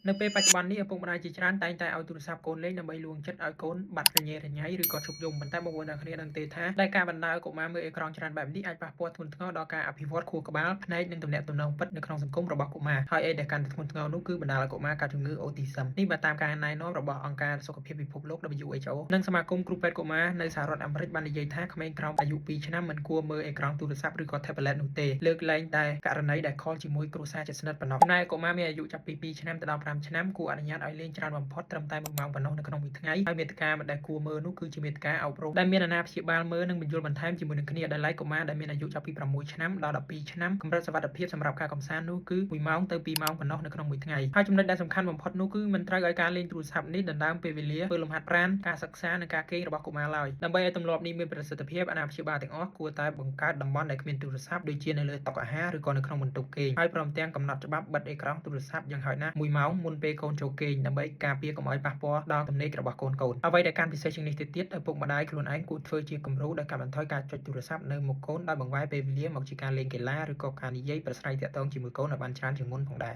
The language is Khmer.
នៅពេលបច្ចុប្បន្ននេះឪពុកម្ដាយជាច្រើនតែងតែឲ្យទូរស័ព្ទកូនលេងដើម្បីលួងចិត្តឲ្យកូនបាត់រញ៉េរញ៉ៃឬក៏ឈប់យំប៉ុន្តែបងប្អូនទាំងគ្នាដឹងទេថាដែលការបណ្ដោយកុមារមើលអេក្រង់ច្រើនបែបនេះអាចប៉ះពាល់ធ្ងន់ធ្ងរដល់ការអភិវឌ្ឍខួរក្បាលភ្នែកនិងទំនាក់ទំនងពិតនៅក្នុងសង្គមរបស់កុមារហើយអីដែលកាន់តែធ្ងន់ធ្ងរនោះគឺបណ្ដាលឲ្យកុមារកើតជំងឺ Autism នេះបើតាមការណែនាំរបស់អង្គការសុខភាពពិភពលោក WHO និងសមាគមគ្រូពេទ្យកុមារនៅសហរដ្ឋអាមេរិកបាននិយាយថាក្មេងក្រោមអាយុ2ឆ្នាំមិនគួរមើលអេក្រង់ទូរស័ព្ទឬក៏ tablet នោះទេលើកលែងតែករណីដែល call ជាមួយគ្រួសារជិតស្និទ្ធប៉ុណ្ណោះចំណែកកុមារមានអាយុចាប់ពី2ឆ្នាំទៅដល់5ឆ្នាំគួរអនុញ្ញាតឲ្យលេងច្រើនបំផុតត្រឹមតែ1ម៉ោងប៉ុណ្ណោះនៅក្នុងមួយថ្ងៃហើយមាតិកាដែលគួរមើលនោះគឺជាមាតិកាអប់រំដែលមានអាណាព្យាបាលមើលនិងបញ្យល់បន្ថែមជាមួយនឹងគ្នាដោយឡែកកុមារដែលមានអាយុចាប់ពី6ឆ្នាំដល់12ឆ្នាំកម្រិតសុវត្ថិភាពសម្រាប់ការកម្សាន្តនោះគឺ1ម៉ោងទៅ2ម៉ោងប៉ុណ្ណោះនៅក្នុងមួយថ្ងៃហើយចំណុចដែលសំខាន់បំផុតនោះគឺមិនត្រូវឲ្យការលេងទូរស័ព្ទនេះដណ្ដើមពេលវេលាធ្វើលំហាត់ប្រាណការសិក្សានិងការគេងរបស់កុមារឡើយដើម្បីឲ្យទម្លាប់នេះមានប្រសិទ្ធភាពអាណាព្យាបាលទាំងអស់គួរតែបង្កើតតំបន់ដែលគ្មានទូរស័ព្ទដូចជានៅលើតុអាហារឬក៏នៅក្នុងបន្ទប់គេងហើយព្រមទាំងកំណត់ច្បាប់បិទអេក្រង់ទូរស័ព្ទយ៉ាងហោចណាស់1ម៉ោងមុនពេលកូនចូលគេងដើម្បីការពារកុំឲ្យប៉ះពាល់ដល់ទំនេករបស់កូនកូនអ្វីដែលកាន់ពិសេសជាងនេះទៅទៀតឪពុកម្ដាយខ្លួនឯងគួរធ្វើជាគំរូដោយកាត់បន្ថយការចុចទូរស័ព្ទនៅមុខកូនដោយបង្វែរពេលវេលាមកជាការលេងកីឡាឬក៏ការនិយាយប្រស្រ័យទាក់ទងជាមួយកូនឲ្យបានច្រើនជាងមុនផងដែរ។